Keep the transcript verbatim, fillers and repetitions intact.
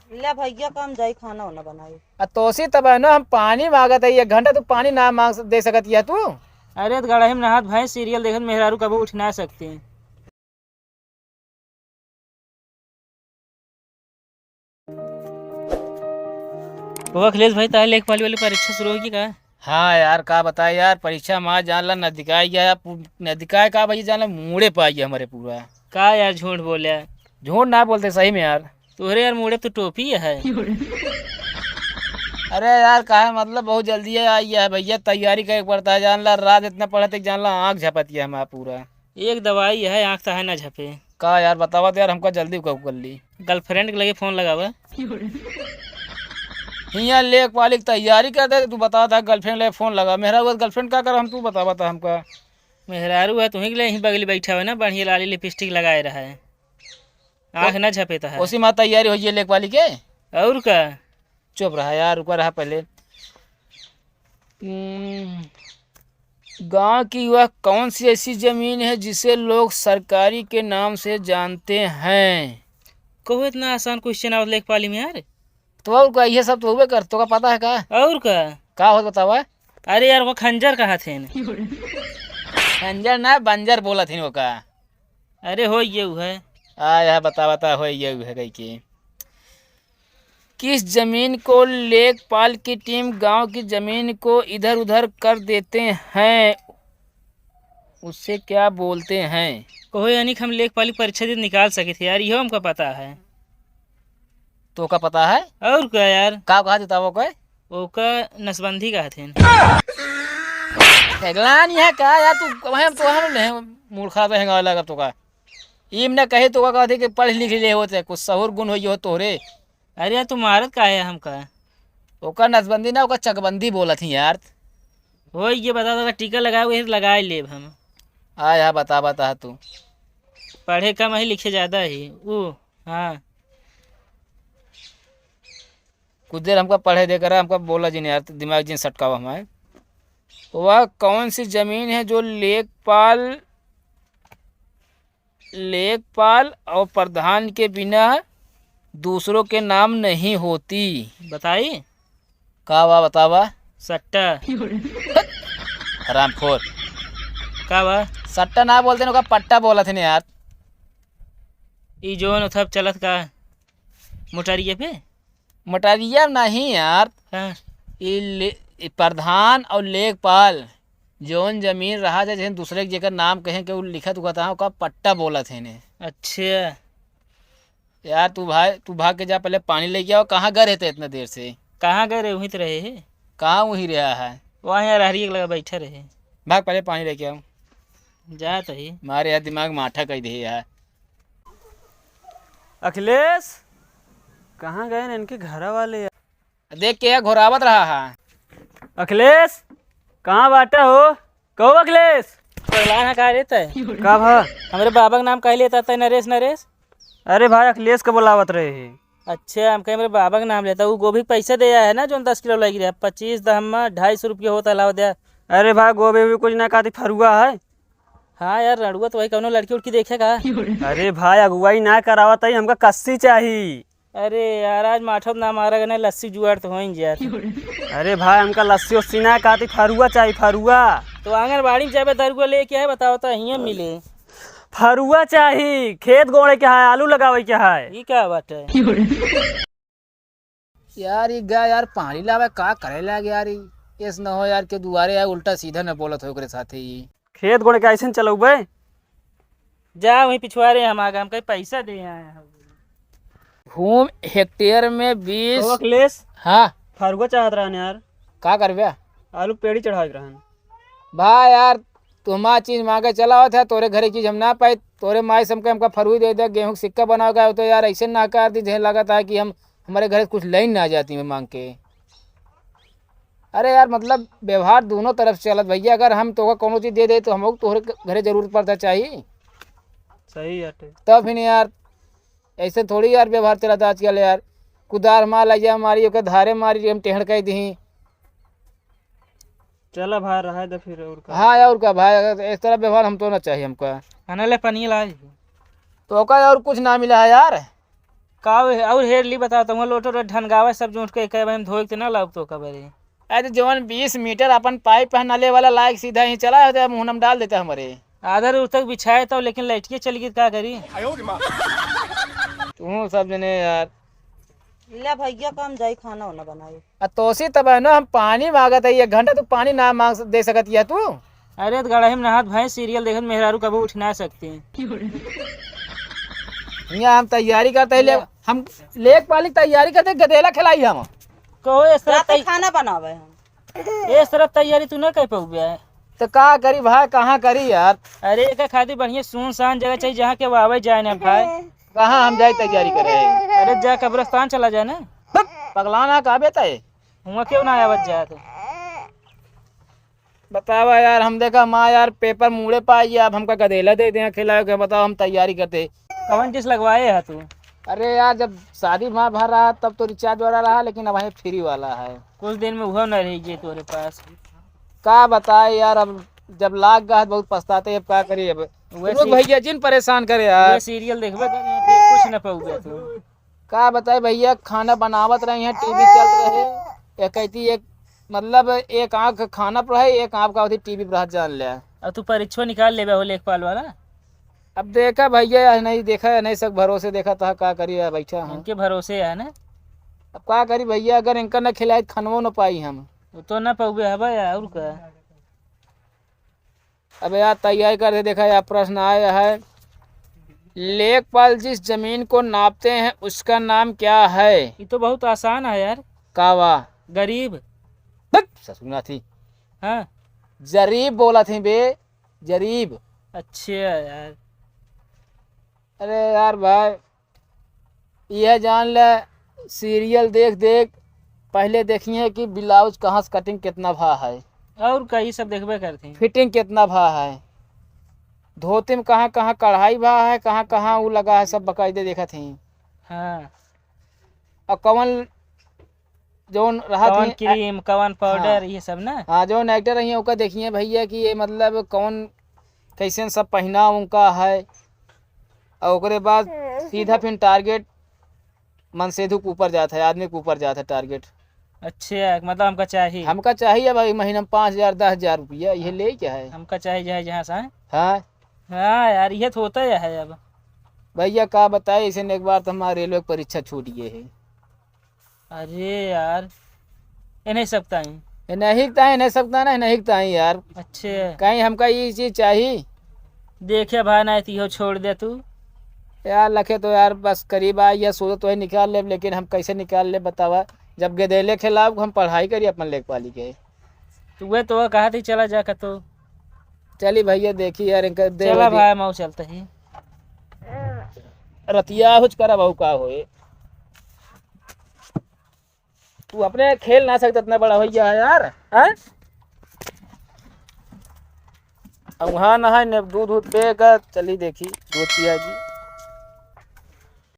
ले भैया, काम जाई खाना वाना बनाई। आ तोसी तब है ना, हम पानी मांगत है, एक घंटा तू पानी ना मांग स-, दे सकत यह तू? अरे, तो गड़ही में नहात भैंस सीरियल देखत मेहरारू कबो उठ ना सकती। ओ अखिलेश भाई, तारे लेखपाल वाली परीक्षा शुरू होगी का? हाँ यार, का बताए यार, परीक्षा में आज जान ला नदिकाई गया, पू-, नदिकाई का भाई, जान ला मूड़े पाई गया हमारे पूरा। का यार झूठ बोले? झूठ ना बोलते, सही में यार। तोहरे यार मूड़े तो टोपी है। अरे यार, काहे मतलब बहुत जल्दी है आई है भैया, तैयारी करे के पड़ता है, जान ला रात इतना पढ़त है, जान ला आँख झपत गया हमारा पूरा। एक दवाई है, आँख तो है ना झपे। का यार, बतावा तो यार, हमका जल्दी कर, कर ली। गर्लफ्रेंड के लगे फोन लगावा। हियाँ लेखपाल की तैयारी करते, तू बतावा था गर्लफ्रेंड लगे फोन लगा। मेहरारू गर्लफ्रेंड का कर, हम तू बतावा था हमका। मेहरारू है, तुम्ही के लिए यहीं बगल बैठा हुआ ना, बढ़िया लाली लिपस्टिक लगाए रहा है, आँख ना झपे तो है। उसी में तैयारी होइए लेखपाल के। और का? चुप रहा यार, रुका रहा पहले। हम्म, गांव की वह कौन सी ऐसी जमीन है जिसे लोग सरकारी के नाम से जानते हैं? कहो, इतना आसान क्वेश्चन आवत लेखपाली में यार। तो और का, ये सब तो हुए कर, तो का पता है का? और का? का होत बतावा? अरे यार, वो खंजर कहा थे न। खंजर ना, बंजर बोला थे ओका। अरे हो ये है। आ, यह बतावा ता हो ये है कही के। किस जमीन को लेखपाल की टीम गांव की जमीन को इधर उधर कर देते हैं, उसे क्या बोलते हैं? कहो यानी कि हम लेखपाल की परीक्षा दे निकाल सके थे यार, यो हमका पता है। तो का पता है? और का यार? का कहा देता वो कोई? ओका नसबंदी कहा थे। पगलान यहाँ का यार, तू वहीं तो हम नहीं मूर्खा तो हेंगा लगा तो का। इम ने कहे तो का कहते कि पढ़ लिख ले होते, कुछ सहूर गुण हो ये हो तोहरे। अरे यार, तू मारत का है हमका? ओकर नसबंदी ना, ओकर चकबंदी बोलत ही यार। हो, ये बता, बता, टीका लगाए हुए, लगाए लेब हम। आ, यहाँ बता, बता तू। पढ़े कम ही, लिखे ज्यादा ही। ऊ, हाँ। कुछ देर हमका पढ़े दे करा, हमका बोला जिन यार, दिमाग जिन सटकावा हमारे। वह कौन सी जमीन है जो लेखपाल लेखपाल और प्रधान के बिना दूसरों के नाम नहीं होती। बताई? का बा, बतावा? सट्टा। हरामखोर। का बा? सट्टा ना बोलते न, ओका पट्टा बोलत हन यार। ई जोन उथप चलत का मोटरिया पे? मोटरिया नहीं यार। हाँ। ई ले-, ई प्रधान और लेखपाल जौन जमीन रहा जाए, जैसे दूसरे के जेकर नाम कहें के उ लिखत उखत है, ओका पट्टा बोलत है ने। अच्छा। यार तू भाई, तू भाग के जा, पहले पानी लेके आओ। कहाँ गए रहते इतना देर से? कहाँ गए रहे? वहीं तो रहे है। कहाँ वहीं रहा है? वहाँ यार हरी एक लगा बैठा रहे। भाग पहले पानी लेके आओ। जा तो ही। मारे यार दिमाग माठा कर दे यार। अखिलेश, कहाँ गए न इनके घरा वाले यार? देख के घोरावत रहा है। अखिलेश, कहाँ बाटा हो? कहो अखिलेश। पगला है का रे तै? का भा? हमरे बाबा के नाम काहे लेता तै नरेश, नरेश? अरे भाई, अखिलेश के बुलावत रहे हैं। अच्छा, हम कहे हमरे बाबा के नाम लेता। वो गोभी के पैसा दे आया है ना, जो दस किलो लग रहा है, पच्चीस दहम्मा, ढाई सौ रुपया होता, लाओ दे। अरे भाई, गोभी भी कुछ ना खाती, फरुआ है। हाँ यार, रड़ुआ तो वही कौनो लड़की उड़की देखे का? अरे भाई, अगुवाई ना करावत है, हमका कस्सी चाही। अरे यार, आज माठो ना मारा गने, लस्सी जुआड़ तो होइन जात। अरे भाई, हमका लस्सी उस्सी ना खाती, फरुआ चाही, फरुआ। तो आंगनबाड़ी में जाबे, दरुआ लेके आए, बताओ तो हियाँ मिले। फरुआ चाही, खेत गोड़े के है, आलू लगावे के है। ई का बात है? यार, ई गा यार, पानी लावे का करे लाग यार, ई एस न हो यार, के दुआरे यार, उल्टा सीधा न बोलत हो ओकरे साथे ई। खेत गोड़े के ऐसे न चलौबे। जा वहीं पिछुआरे हम आगे, हम कहीं पैसा दे आए हैं। घूम हेक्टेयर में बीस। तो अखिलेश, हाँ। फरुआ चाहत रहन यार। का करबे? आलू पेड़ी चढ़ावे के रहन। भाई यार, तू हमार चीज मांगे चला आवत है, तोरे घरे चीज हम ना पाई, तोरे माई से हमके, हमका फरुई दे दे, गेहूं के सिक्का बनावे का हो तो यार, ऐसे ना कर दी, जैसे लगत है कि हम, हमारे घरे कुछ लाइन ना जाती में मांग के। अरे यार, मतलब, व्यवहार दोनों तरफ से चलत भैया, अगर हम तोका कोनो चीज दे दे तो हमको तोहरे घरे जरूरत पड़ता चाहिए। सही बाटे। तब फिर यार, ऐसे थोड़ी यार व्यवहार चलत आजकल यार। कुदार मार लग जा मारी, ओके धारे मारी, हम टेढ़ कह दी। चला भाई, रहे दे फिर, और का। हाँ, और का भाई, अगर इस तरह व्यवहार हम तो ना चाहिए हमका। खाना ले, पानी ला। तो ओका और कुछ ना मिला है यार। का और हेर ली, बता, तुम लोटो रे ढनगावा सब जोंट के एक बार में धोए के ना लाउब तो कबरे। अरे, जवन बीस मीटर अपन पाइप है नले वाला, लाइक सीधा ही चला होता, मुँह में डाल देता हमरे। आधा दूर तक बिछाए तो, लेकिन लाइटिए चली गई, का करी? तू सब जने यार। ले भैया, का हम जाई खाना वाना बनाई। आ तोसी तब है ना, हम पानी मांगत है, एक घंटा तू पानी ना मांग स-, दे सकत है तू? अरे, तो गड़ही में नहात भैंस सीरियल देखत मेहरारू कबो उठ ना सकती। यहाँ हम तैयारी करते हैं, ले, ले। हम लेक पाली तैयारी करते, गदेला खिलाई हम। कहो, इस तरह रात तै-, खाना बनावे हम। इस तरह तैयारी तू ना कर पाउबे। तो का करी भाई, कहाँ करी यार? अरे, एक खातिर बढ़िया सुनसान जगह चाहिए, जहाँ के आवे जाए ना भाई। कहाँ हम जाए तैयारी करे? अरे, जा कब्रिस्तान चला जाए ना। हट, पगलाना का बेटा है? हुआ क्यों ना आवत जात? बतावा यार, हम देखा माँ यार पेपर मुड़े पाई, अब हमका गदेला दे दे खिलाए के, बताओ हम तैयारी करते। कवन डिश लगवाए है तू? अरे यार, जब शादी माँ भर रहा तब तो रिचार्ज वाला रहा, लेकिन अब है फ्री वाला है। कुछ दिन में वो ना रही ये तोरे पास। का बताए यार, अब जब लाग गया है बहुत पछताते, अब का करी अब। वैसे रुक भैया, जिन परेशान करे यार। ये सीरियल देखबे कर, यहाँ पे कुछ ना पाऊबे तू। का बताए भैया, खाना बनावत रहे हैं, टीवी चल रहे, एक कहती एक, मतलब एक आँख खाना पर है, एक आँख का होती टीवी पर हाथ जान ले। अब तू परीक्षो निकाल लेबे हो लेखपाल वाला। अब देखा भैया, या नहीं देखा, या नहीं सब भरोसे देखा, तो का करी, या बैठा हम। इनके भरोसे है ना। अब का करी भैया, अगर इनका न खिलाए, तो खनवो न पाई हम। वो तो ना पाउबे हबे, और का। अब यार तैयारी करते देखा यार, प्रश्न आया है, लेखपाल जिस जमीन को नापते हैं उसका नाम क्या है? ये तो बहुत आसान है यार। का वा? गरीब। हट, ससुर ना थी। हाँ। जरीब बोला थी बे, जरीब। अच्छा यार। अरे यार भाई, यह जान ले, सीरियल देख देख पहले देखिए कि ब्लाउज कहाँ से कटिंग कितना भा है, और का, ई सब देखबे करते हैं। फिटिंग कितना भा है, धोती में कहाँ कहाँ कढ़ाई भा है, कहाँ कहाँ वो लगा है, सब बकायदे देखत हैं। हाँ। और कौन जौन रहत कौन ही, क्रीम, कौन पाउडर, हाँ। ये सब ना? हाँ, जौन एक्टर रही हैं, ओका देखिए भैया कि ये मतलब कौन, कैसन सब पहनाव उनका है। और ओकरे बाद सीधा फिर टारगेट मनसेधु के ऊपर जात है, आदमी के ऊपर जात है टारगेट। अच्छा, मतलब हमका चाहिए। हमका चाहिए भाई, महीना में पाँच हजार, दस हजार रुपया, ये हाँ। ले क्या है? हमका चाहिए, चाहे जहाँ से आए। हाँ। हाँ यार, ये तो होता ही है अब। भैया का बताए, ऐसे एक बार तो हमारा रेलवे की परीक्षा छूट गई है। अरे यार, ये नहीं सकता है। ये नहीं सकता है, नहीं सकता ना, नहीं सकता है यार। अच्छे। कहीं हमका ये चीज चाहिए। देखे भाई, नहीं तो इहो छोड़ दे तू। यार लखे तो यार बस करीब आ, यह सोचो तो है निकाल ले, लेकिन हम कैसे निकाल ले बतावा? जब गदेले खिलाफ हम पढ़ाई करी अपन लेख पाली के। तू वह तो कहा थी चला जा कतो। चली भैया, देखी यार, इनका दे चला दे। भाई, मऊ चलते ही। रतिया हुच करा बहू का होए। तू अपने खेल ना सकता, इतना बड़ा भैया है यार, हैं? अब वहाँ नहाए ने दूध दूध पे का चली देखी, दूध पिया जी।